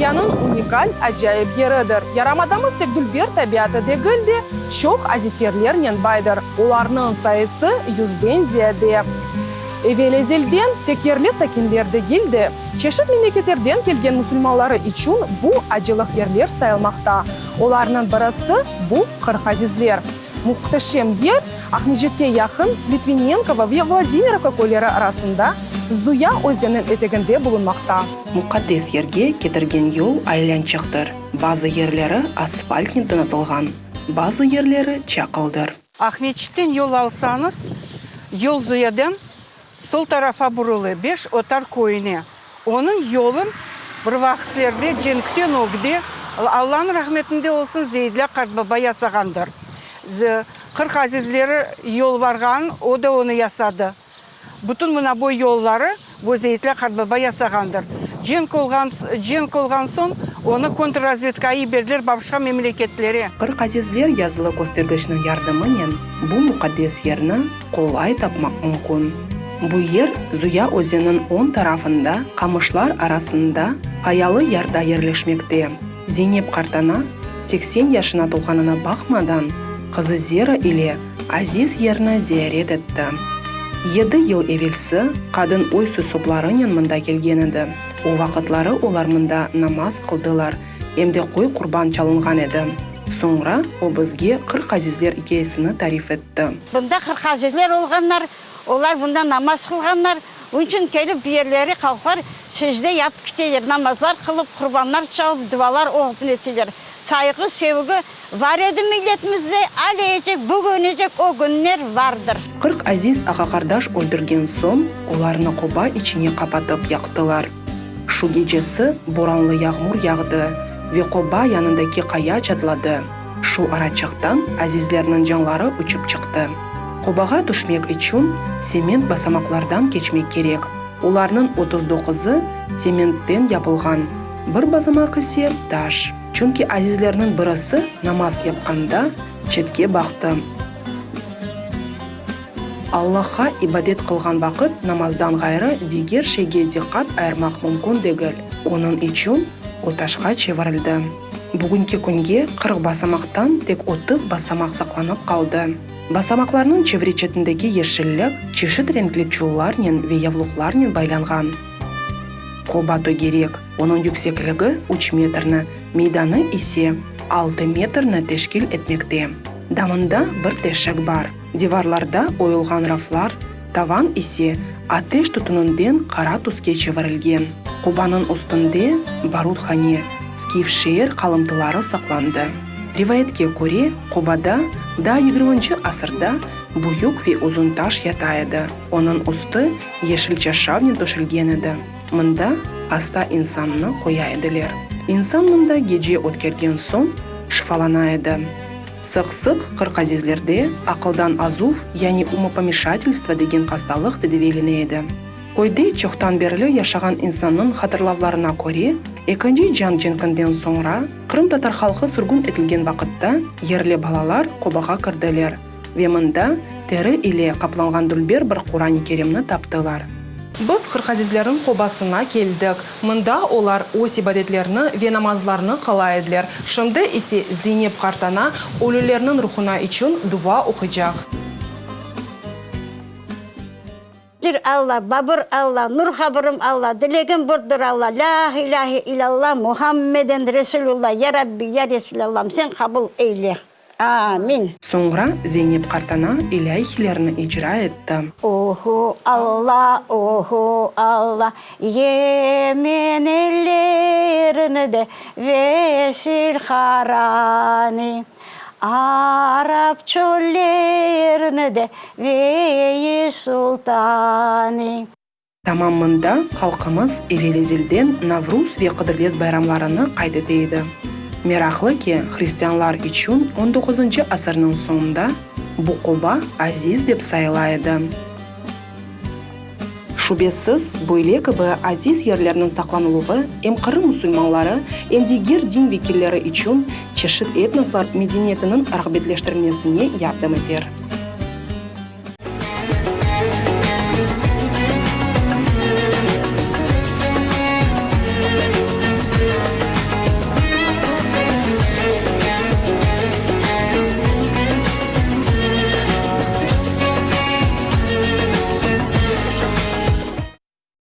dünyanıñ unikal acayip yeridir. Yarımadamız tek dülber tabiatı degil de, çoq aziz yerlernen baydır. Olarnıñ sayısı yüzden ziyade. Evel-ezelden tek yerli sakinler degil de, çeşit memleketlerden kelgen musulmanları içün bu acılıq yerler sayılmaqta. Olarnıñ birisi bu 40 Azizler. Muhteşem yer Aqmescitke yaqın Litvinenkovo ve Vladimirovka köyleri arasında Zuya özenniñ eteginde bulunmaqta. Muqaddes yerge ketirgen yol aylançıqtır, bazı yerleri asfaltnen donatılğan, bazı yerleri çaqıldır. Aqmescitten yol alsañız, yol Zuyadan sol tarafa burulı, Beş Otar köyüne. Onıñ yolun bir vaqıtlerde cenkten ögde, Allanıñ rahmetinde olsun, Zeydla qartbaba yasağandır. 40 azizleri yolvarğan, o da onı yasadı. Bütün mına bu yolları bu Zeitli qartbaba yasağandır. Cenk olğan, cenk olğan soñ onı kontrrazvedkaya yiberdiler başqa memleketlere. 40 azizler yazılı köstergiçniñ yardımınen bu muqaddes yerni qolay tapmaq mümkün. Bu yer Zuya özenniñ oñ tarafında, qamışlar arasında, qayalı yarda yerleşmekte. Zeynep qartana 80 yaşına tolğanına baqmadan, qızı Zera ile aziz yerni ziyaret etti. Yedi yıl evelsi qadın öz soy-soplarınen mında kelgen edi. O vaqıtları olar mında namaz qıldılar, em de qoy qurban çalınğan edi. Soñra o bizge 40 azizler ikâyesini tarif etti. Bunda 40 azizler olğanlar, olar bunda namaz qılğanlar. Onıñ içün kelip bu yerleri halqlar secde yapıp kiteler, namazlar qılıp, qurbanlar çalıp, dualar oqup neteler. Sayğı, sevgi var edi milletimizde, aleyecek, bugünecek o günler vardır. 40 aziz ağa-qardaş öldürgen soñ, olarnı qoba içine qapatıp yaqtılar. Şu gecesi boranlı yağmur yağdı ve qoba yanındaki qaya çatladı. Şu araçıqtan azizlerniñ canları uçıp çıqtı. Qobağa tüşmek içün sement basamaqlardan keçmek kerek. Olarnıñ 39-ı sementten yapılğan, bir basamaq ise taş. Çünki azizlerniñ birisi namaz yapqanda çetke baqtı. Allahqa ibadet qılğan vaqıt namazdan ğayrı diger şeyge diqqat ayırmaq mümkün degil, onıñ içün o taşqa çevirildi. Bugünki künge 40 basamaqtan tek 30 basamaq saqlanıp qaldı. Basamaqlarnıñ çevre-çetindeki yeşillik çeşit renkli çullarnen ve yavluqlarnen baylanğan. Qoba tögerek, onıñ yüksekligi üç metrni, meydanı ise altı metrni teşkil etmekte. Damında bir teşik bar, divarlarda oyulğan raflar, tavan ise ateş tütüninden qara tüske çevirilgen. Qobanıñ üstünde baruthane, skif şeer qalımtıları saqlandı. Rivayetke köre, qobada daa yigirminci asırda büyük ve uzun taş yata edi, onıñ üstü yeşil çarşavnen töşelgen edi. Mında hasta insannı qoya ediler. İnsan mında gece ötkergen soñ şifalana edi. Sıq-sıq qırqazizlerde aqıldan azuv, yani umopomeşatelstvo degen hastalıq tedaviylenE edi. Köyde çoqtan berli yaşağan insannıñ hatırlavlarına köre, Ekinci cian cenkinden soñra qırımtatar halqı sürgün etilgen vaqıtta yerli balalar qobağa kirdiler ve mında teri ile qaplanğan dülber bir Quran-ı Kerimni taptılar. Biz Qırqazizlerniñ qobasına keldik. Mında olar öz ibadetlerini ve namazlarını qıla ediler. Şimdi ise Zeynep qartana ölülerniñ ruhuna içün dua oquycaq. Cır Alla, Babur Alla, Nur Habırım Alla, Dilegim burdur Alla, Lâ ilâhe ilâllah, Muhammeden Resulullah, Ya Rabbi, Ya Resulallam, sen qabul eyle. Amin. Soñra Zeynep qartana ilâhilerni icra etti. Ohu Alla, ohu Alla, Yemen ellerinde vesil harani, Arap çöllerinde veyi sultani. Tamam mında halqımız evel-ezelden Navruz ve Qıdırlez bayramlarını qayd ete edi. Meraqlı ki, hristianlar içün on doquzıncı asırnıñ soñunda bu qoba aziz dep sayıla edi. Şübesiz, böyle kibi aziz yerlerniñ saqlanıluvı em Qırım musulmanları, em diger din vekilleri içün çeşit etnoslar medeniyetiniñ rağbetleştirilmesine yardım eter.